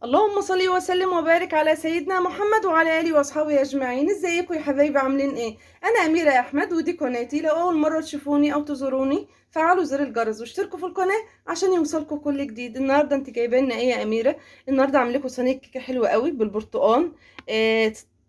اللهم صل وسلم وبارك على سيدنا محمد وعلى اله واصحابه اجمعين. ازيكم يا حبايبي؟ عاملين ايه؟ انا اميره احمد ودي قناتي. لو اول مرة تشوفوني او تزوروني فعلوا زر الجرس واشتركوا في القناة عشان يوصلكم كل جديد. النهارده انت جايبه لنا ايه يا اميره؟ النهارده عامله لكم صينية كيكة حلوة قوي بالبرتقال.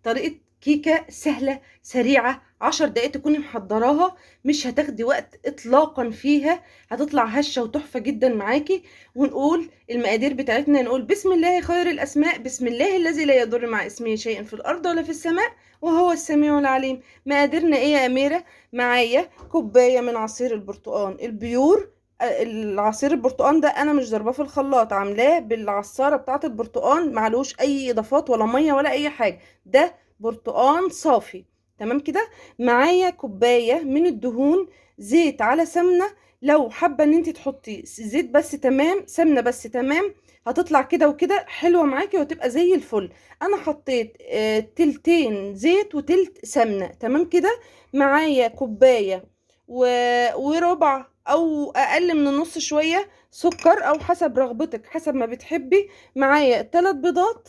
طريقه كيكة سهلة سريعة، 10 دقايق تكوني محضراها، مش هتاخدي وقت اطلاقا فيها، هتطلع هشه وتحفه جدا معاكي. ونقول المقادير بتاعتنا، نقول بسم الله خير الاسماء، بسم الله الذي لا يضر مع اسمه شيء في الارض ولا في السماء وهو السميع العليم. مقاديرنا ايه يا اميره؟ معايا كوباية من عصير البرتقال ال pure. العصير البرتقال ده انا مش ضرباه في الخلاط، عاملاه بالعصاره بتاعه البرتقال، معلوش اي اضافات ولا مية ولا اي حاجة، ده برتقان صافي. تمام كده. معايا كوباية من الدهون، زيت على سمنه، لو حابة ان انت تحطي زيت بس تمام، سمنه بس تمام، هتطلع كده وكده حلوة معاكي وتبقى زي الفل. انا حطيت تلتين زيت وتلت سمنه. تمام كده. معايا كوباية وربع او اقل من النص شوية سكر، او حسب رغبتك حسب ما بتحبي. معايا 3 بيضات،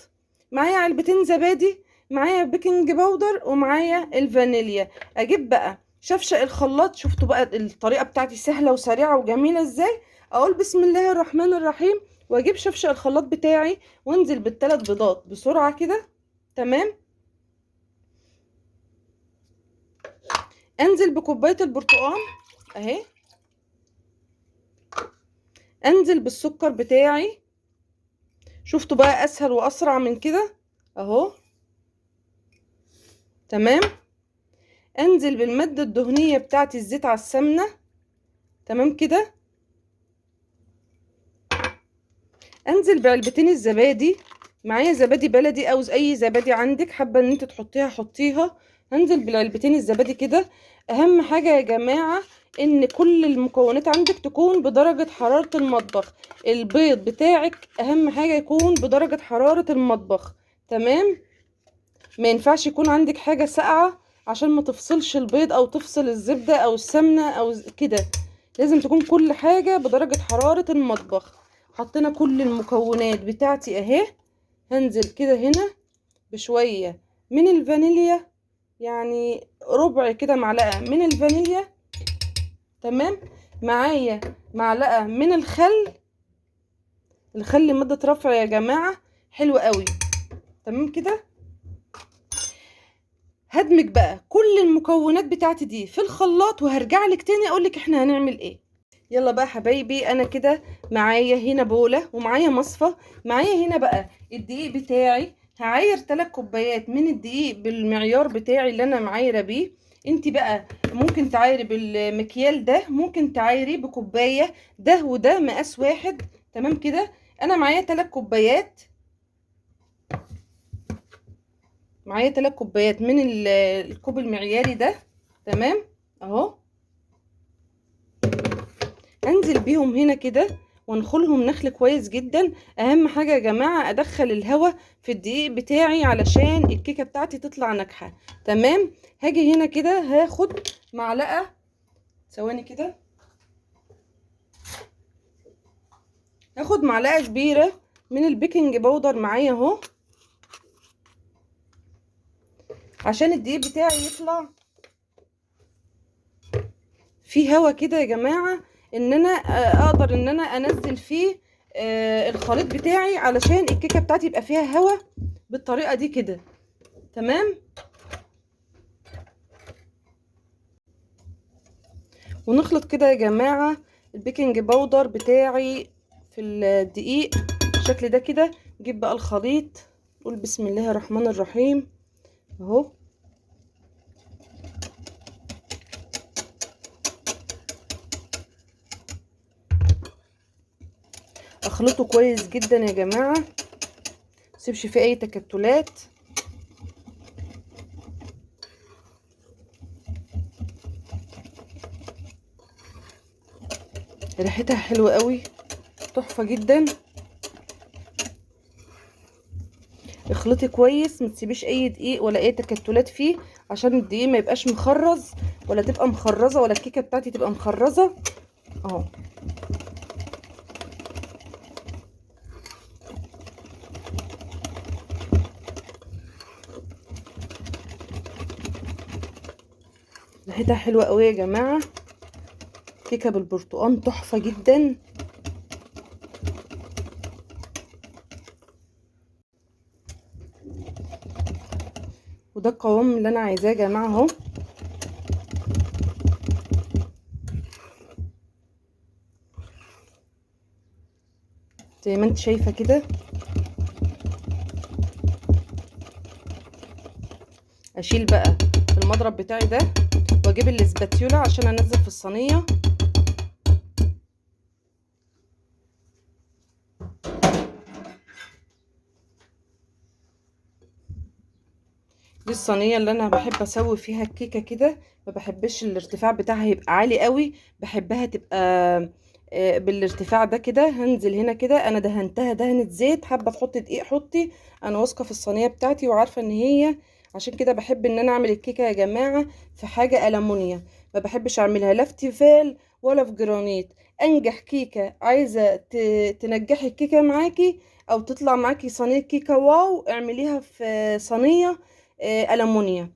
معايا علبتين زبادي، معايا baking powder، ومعايا الفانيليا. اجيب بقى شفشق الخلاط. شفتوا بقى الطريقة بتاعتي سهلة وسريعة وجميلة ازاي؟ اقول بسم الله الرحمن الرحيم واجيب شفشق الخلاط بتاعي وانزل بالثلاث بيضات بسرعة كده. تمام. انزل بكوبايه البرتقال اهي، انزل بالسكر بتاعي. شفتوا بقى اسهل واسرع من كده اهو. تمام. انزل بالماده الدهنية بتاعتي، الزيت على السمنة. تمام كده. انزل بعلبتين الزبادي، معايا زبادي بلدي او اي زبادي عندك حابة ان انت تحطيها حطيها. هنزل بالعلبتين الزبادي كده. اهم حاجة يا جماعة ان كل المكونات عندك تكون بدرجة حرارة المطبخ. البيض بتاعك اهم حاجة يكون بدرجة حرارة المطبخ. تمام. ما ينفعش يكون عندك حاجة ساقعه عشان ما تفصلش البيض او تفصل الزبدة او السمنة او كده، لازم تكون كل حاجة بدرجة حرارة المطبخ. حطينا كل المكونات بتاعتي اهي. هنزل كده هنا بشوية من الفانيليا، يعني ربع كده معلقه من الفانيليا. تمام. معايا معلقه من الخل، الخل مادة رفع يا جماعة، حلو قوي. تمام كده. هدمج بقى كل المكونات بتاعتي دي في الخلاط وهرجع لك تاني اقول لك احنا هنعمل ايه. يلا بقى حبايبي، انا كده معايا هنا بوله ومعايا مصفى، معايا هنا بقى الدقيق بتاعي. هعاير 3 كوبايات من الدقيق بالمعيار بتاعي اللي انا معايره بيه. انت بقى ممكن تعايري بالمكيال ده، ممكن تعايري بكوبايه، ده وده مقاس واحد. تمام كده. انا معايا 3 كوبايات، معايا 3 كوبايات من الكوب المعياري ده. تمام اهو. انزل بيهم هنا كده وانخلهم نخل كويس جدا. اهم حاجة يا جماعة ادخل الهواء في الدقيق بتاعي علشان الكيكه بتاعتي تطلع ناجحة. تمام. هاجي هنا كده هاخد معلقه، ثواني كده، هاخد معلقه كبيرة من ال baking powder معايا اهو عشان الدقيق بتاعي يطلع فيه هوا كده يا جماعة، ان انا اقدر ان انا انزل فيه الخليط بتاعي علشان الكيكه بتاعتي يبقى فيها هوا بالطريقة دي كده. تمام. ونخلط كده يا جماعة ال baking powder بتاعي في الدقيق بالشكل ده كده. نجيب بقى الخليط، نقول بسم الله الرحمن الرحيم اهو. اخلطه كويس جدا يا جماعة، متسيبش فيه اي تكتلات. ريحتها حلوة قوي، تحفة جدا. اخلطي كويس، ما تسيبيش اي دقيق ولا اي تكتلات فيه عشان الدقيق ما يبقاش مخرز ولا تبقى مخرزه ولا الكيكه بتاعتي تبقى مخرزه اهو. ريحتها حلوة قوي يا جماعة، كيكة بالبرتقال تحفة جدا. وده القوام اللي انا عايزاه يا جماعة اهو. زي ما انت شايفه كده. اشيل بقى المضرب بتاعي ده واجيب الاسباتيولا عشان انزل في الصينية. دي الصينية اللي انا بحب اسوي فيها الكيكه كده، ما بحبش الارتفاع بتاعها يبقى عالي قوي، بحبها تبقى بالارتفاع ده كده. هنزل هنا كده، انا دهنتها دهنة زيت، حابة تحطي دقيق حطي، انا واثقة في الصينية بتاعتي وعارفه ان هي، عشان كده بحب ان انا اعمل الكيكه يا جماعة في حاجة ألمونيا، ما بحبش اعملها لا في تيفال ولا في جرانيت. انجح كيكة عايزه تنجحي الكيكه معاكي او تطلع معاكي صينية كيكة wow، اعمليها في صينية ألمونيا.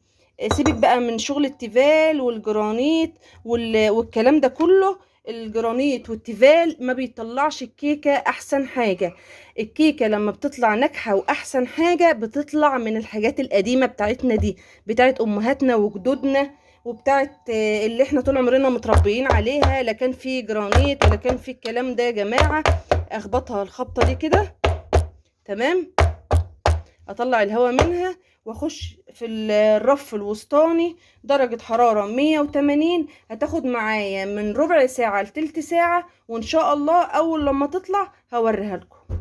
سيبك بقى من شغل التيفال والجرانيت والكلام ده كله. الجرانيت والتيفال ما بيطلعش الكيكة احسن حاجة. الكيكة لما بتطلع ناجحة واحسن حاجة بتطلع من الحاجات القديمة بتاعتنا دي، بتاعت امهاتنا وجدودنا، وبتاعت اللي احنا طول عمرنا متربيين عليها، لا كان في جرانيت ولا كان في الكلام ده يا جماعة. اخبطها الخبطة دي كده تمام، اطلع الهواء منها واخش في الرف الوسطاني درجة حرارة 180. هتاخد معايا من ربع ساعة لتلت ساعة، وان شاء الله اول لما تطلع هوريها لكم.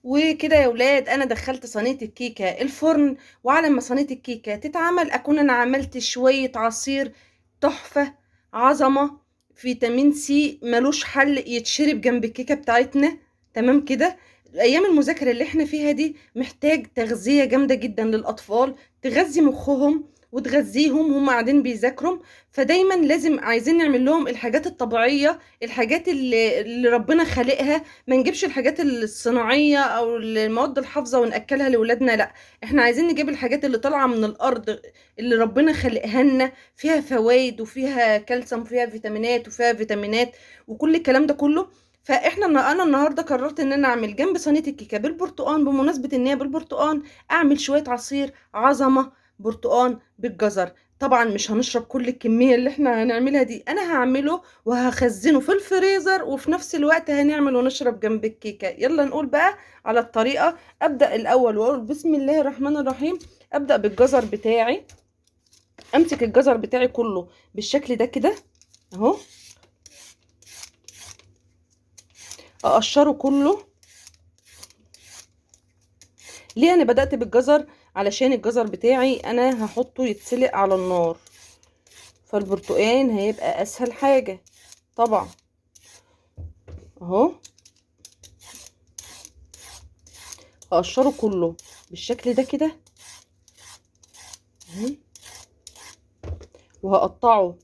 وكده يا ولاد انا دخلت صينية الكيكة الفرن، وعلى ما صينية الكيكة تتعمل اكون انا عملت شوية عصير تحفة عظمة، فيتامين سي ملوش حل، يتشرب جنب الكيكة بتاعتنا. تمام كده. ايام المذاكرة اللي احنا فيها دي محتاج تغذية جامدة جدا للاطفال، تغذي مخهم وتغذيهم هم قاعدين بيذاكروا. فدايما لازم عايزين نعمل لهم الحاجات الطبيعية، الحاجات اللي ربنا خالقها، ما نجيبش الحاجات الصناعية او المواد الحافظة وناكلها لاولادنا. لا، احنا عايزين نجيب الحاجات اللي طالعه من الارض، اللي ربنا خلقها لنا، فيها فوائد وفيها كالسيوم وفيها فيتامينات وفيها فيتامينات وكل الكلام ده كله. فاحنا انا النهارده قررت ان انا اعمل جنب صينية الكيكه بالبرتقال، بمناسبة ان هي بالبرتقال، اعمل شوية عصير عظمه برتقال بالجزر. طبعا مش هنشرب كل الكمية اللي احنا هنعملها دي، انا هعمله وهخزنه في الفريزر، وفي نفس الوقت هنعمل ونشرب جنب الكيكه. يلا نقول بقى على الطريقة. ابدا الاول واقول بسم الله الرحمن الرحيم. ابدا بالجزر بتاعي، امسك الجزر بتاعي كله بالشكل ده كده اهو، اقشره كله. ليه انا بدأت بالجزر؟ علشان الجزر بتاعي انا هحطه يتسلق على النار، فالبرتقان هيبقى اسهل حاجة طبعا اهو. هقشره كله بالشكل ده كده، وهقطعه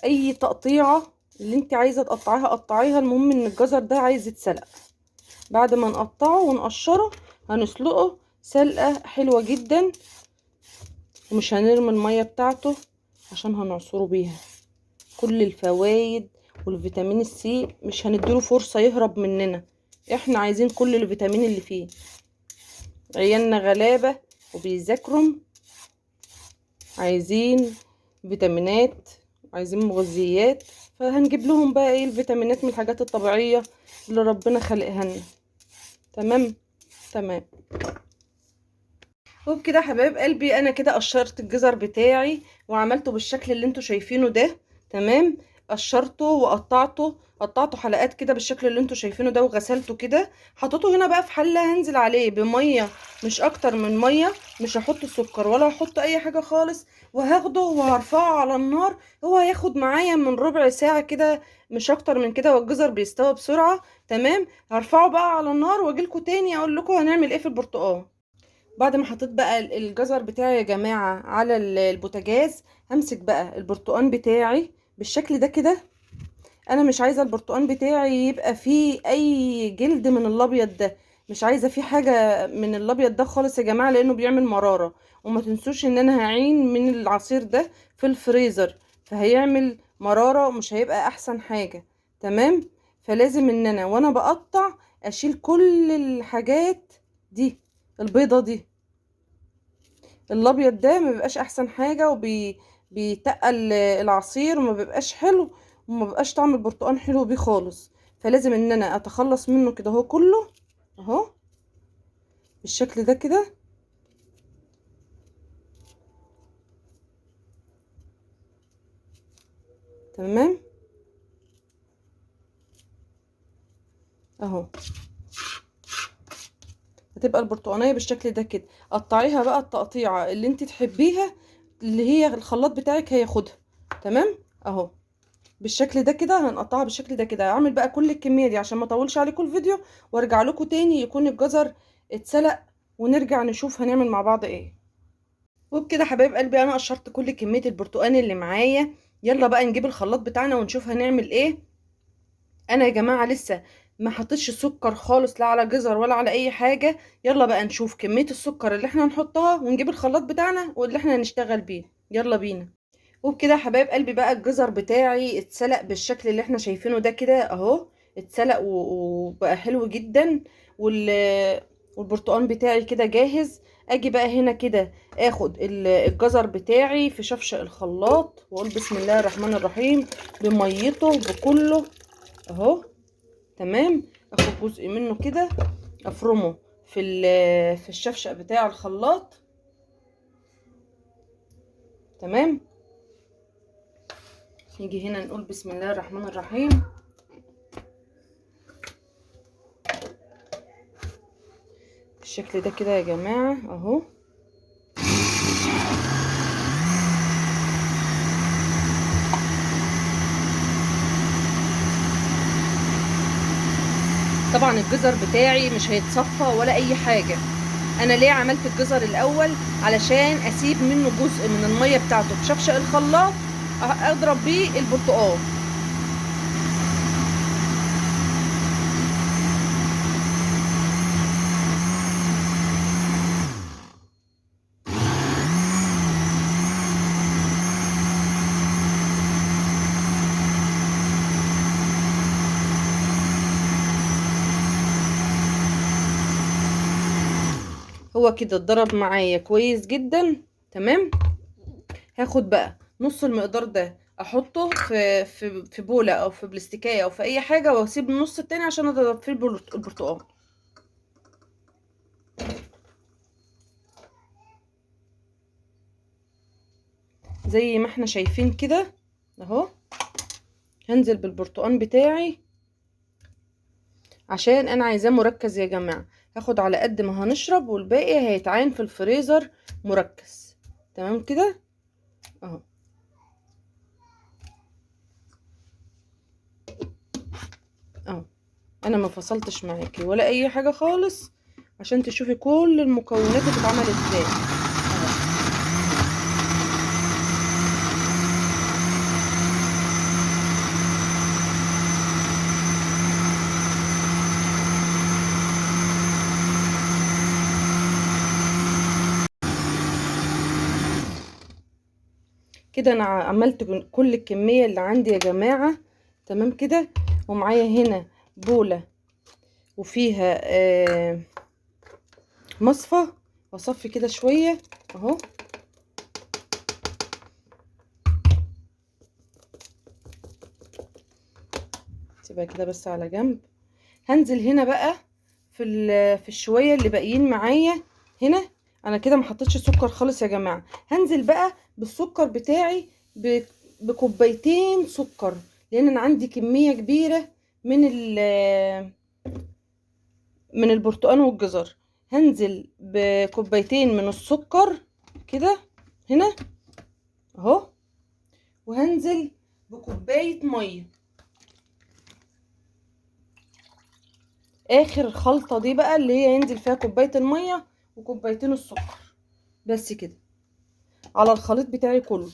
اي تقطيعة اللي انت عايزه تقطعيها قطعيها، المهم ان الجزر ده عايز يتسلق. بعد ما نقطعه ونقشره هنسلقه سلقه حلوة جدا، ومش هنرمي المية بتاعته عشان هنعصره بيها. كل الفوايد والفيتامين السي مش هنديله فرصة يهرب مننا، احنا عايزين كل الفيتامين اللي فيه. عيالنا غلابة وبيذاكروا، عايزين فيتامينات، عايزين مغذيات، فهنجيب لهم بقى ايه الفيتامينات من الحاجات الطبيعية اللي ربنا خلقها لنا. تمام تمام. وبكده حبايب قلبي انا كده قشرت الجزر بتاعي وعملته بالشكل اللي انتوا شايفينه ده. تمام، قشرته وقطعته، قطعته حلقات كده بالشكل اللي انتوا شايفينه ده، وغسلته كده. حطيته هنا بقى في حله، هنزل عليه بميه مش اكتر من مية، مش هحط سكر ولا هحط اي حاجة خالص، وهاخده وهرفعه على النار. هو هياخد معايا من ربع ساعة كده، مش اكتر من كده، والجزر بيستوي بسرعة. تمام، هرفعه بقى على النار واجيلكوا تاني اقول لكم هنعمل ايه في البرتقال. بعد ما حطيت بقى الجزر بتاعي يا جماعة على البوتاجاز، همسك بقى البرتقال بتاعي بالشكل ده كده. انا مش عايزه البرتقال بتاعي يبقى فيه اي جلد من الابيض ده، مش عايزه فيه حاجة من الابيض ده خالص يا جماعة، لانه بيعمل مرارة. وما تنسوش ان انا هعين من العصير ده في الفريزر. فهيعمل مرارة ومش هيبقى احسن حاجة. تمام. فلازم ان انا وانا بقطع اشيل كل الحاجات دي، البيضة دي، الابيض ده ما بيبقاش احسن حاجة، وبيتقل العصير وما بيبقاش حلو، وما بيبقاش طعم البرتقال حلو بيه خالص. فلازم ان انا اتخلص منه كده اهو كله اهو بالشكل ده كده. تمام اهو، هتبقى البرتقانيه بالشكل ده كده. قطعيها بقى التقطيعه اللي انت تحبيها، اللي هي الخلاط بتاعك هياخدها. تمام اهو بالشكل ده كده، هنقطعها بالشكل ده كده. هعمل بقى كل الكمية دي عشان ما اطولش عليكم الفيديو، وارجع لكم تاني يكون الجزر اتسلق، ونرجع نشوف هنعمل مع بعض ايه. وبكده حبايب قلبي انا قشرت كل كمية البرتقان اللي معايا. يلا بقى نجيب الخلاط بتاعنا ونشوف هنعمل ايه. انا يا جماعة لسه ما حطيتش سكر خالص، لا على جزر ولا على اي حاجة. يلا بقى نشوف كمية السكر اللي احنا هنحطها، ونجيب الخلاط بتاعنا واللي احنا هنشتغل بيه. يلا بينا. وبكده حبايب قلبي بقى الجزر بتاعي اتسلق بالشكل اللي احنا شايفينه ده كده اهو، اتسلق وبقى حلو جدا، والبرتقان بتاعي كده جاهز. اجي بقى هنا كده اخد الجزر بتاعي في شفشق الخلاط، واقول بسم الله الرحمن الرحيم بميته بكله اهو. تمام. اخد جزء منه كده افرمه في الشفشق بتاع الخلاط. تمام. نيجي هنا نقول بسم الله الرحمن الرحيم. بالشكل ده كده يا جماعة اهو. طبعا الجزر بتاعي مش هيتصفى ولا اي حاجة. انا ليه عملت الجزر الاول؟ علشان اسيب منه جزء من المية بتاعته في شفشق الخلاط اضرب بيه البرتقال. هو كده اتضرب معايا كويس جدا. تمام. هاخد بقى نص المقدار ده احطه في في في بوله او في بلاستيكيه او في اي حاجة، واسيب النص التاني عشان اضرب فيه البرتقال. زي ما احنا شايفين كده اهو. هنزل بالبرتقال بتاعي عشان انا عايزاه مركز يا جماعة. هاخد على قد ما هنشرب، والباقي هيتعين في الفريزر مركز. تمام كده اهو. اهو انا ما فصلتش معاكي ولا اي حاجة خالص عشان تشوفي كل المكونات بتتعمل ازاي. كده انا عملت كل الكمية اللي عندي يا جماعة. تمام كده. ومعايا هنا بوله وفيها مصفى، واصفي كده شوية اهو. سيبها كده بس على جنب. هنزل هنا بقى في الشويه اللي باقيين معايا هنا. انا كده ما حطيتش سكر خالص يا جماعة. هنزل بقى بالسكر بتاعي بكوبايتين سكر، لان انا عندي كمية كبيرة من البرتقال والجزر. هنزل بكوبايتين من السكر كده هنا اهو، وهنزل بكوبايه مية. اخر خلطه دي بقى اللي هي ينزل فيها كوباية المية وكوبايتين السكر بس كده على الخليط بتاعي كله.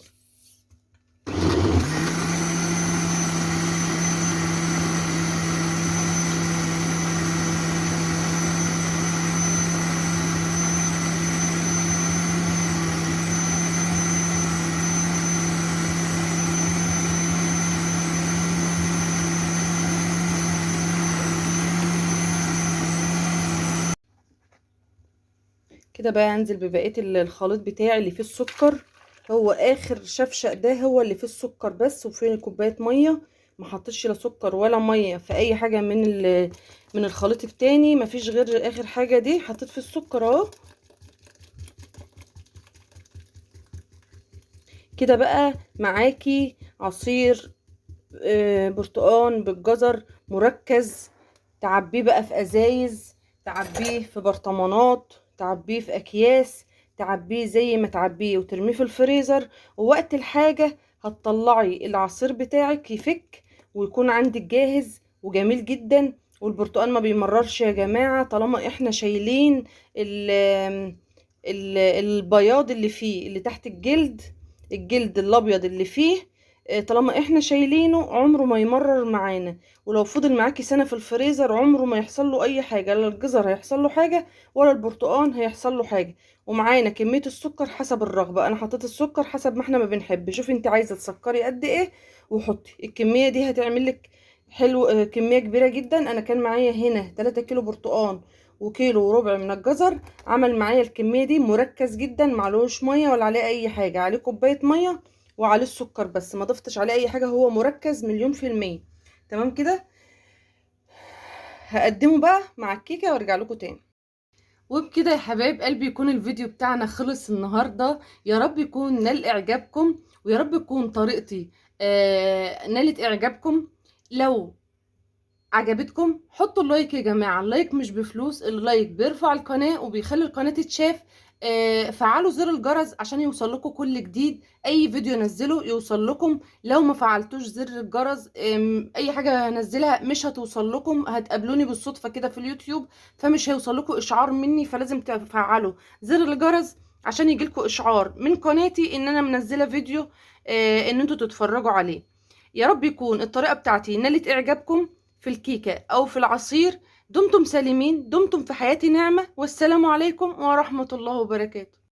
كده بقى انزل ببقية الخليط بتاعي اللي فيه السكر. هو اخر شفشق ده هو اللي فيه السكر بس، وفيه كوباية مية. ما حطيتش لا سكر ولا مية في اي حاجة من الخليط التاني، مفيش غير اخر حاجة دي حطيت في السكر اهو. كده بقى معاكي عصير برتقان بالجزر مركز، تعبيه بقى في ازايز، تعبيه في برطمانات، تعبيه في اكياس، تعبيه زي ما تعبيه وترميه في الفريزر. ووقت الحاجة هتطلعي العصير بتاعك يفك ويكون عندك جاهز وجميل جدا. والبرتقال ما بيمررش يا جماعة طالما احنا شايلين البياض اللي فيه، اللي تحت الجلد، الجلد الابيض اللي فيه، طالما احنا شايلينه عمره ما يمرر معانا. ولو فضل معاكي سنة في الفريزر عمره ما يحصل له اي حاجة، لا الجزر هيحصل له حاجة ولا البرتقان هيحصل له حاجة. ومعانا كمية السكر حسب الرغبة، انا حطيت السكر حسب ما احنا ما بنحب. شوفي انت عايزة تسكري قد ايه وحطي الكمية دي، هتعمل لك حلو، كمية كبيرة جدا. انا كان معايا هنا 3 كيلو برتقان وكيلو وربع من الجزر، عمل معايا الكمية دي مركز جدا، معلوش مية ولا عليه اي حاجة، عليه كوباية مية وعليه السكر بس، ما ضفتش عليه اي حاجة، هو مركز 1,000,000%. تمام كده. هقدمه بقى مع الكيكه وارجع لكم تاني. وبكده يا حبايب قلبي يكون الفيديو بتاعنا خلص النهارده. يا رب يكون نال اعجابكم، ويا رب يكون طريقتي نالت اعجابكم. لو عجبتكم حطوا ال like يا جماعة، ال like مش بفلوس، ال like بيرفع القناة وبيخلي القناة تتشاف. فعلوا زر الجرس عشان يوصل لكم كل جديد، اي فيديو انزله يوصل لكم. لو ما فعلتوش زر الجرس اي حاجة هنزلها مش هتوصل لكم، هتقابلوني بالصدفة كده في اليوتيوب فمش هيوصل لكم اشعار مني، فلازم تفعلوا زر الجرس عشان يجيلكم اشعار من قناتي ان انا منزله فيديو ان انتوا تتفرجوا عليه. يا رب يكون الطريقة بتاعتي نالت اعجابكم في الكيكه او في العصير. دمتم سالمين، دمتم في حياتي نعمة، والسلام عليكم ورحمة الله وبركاته.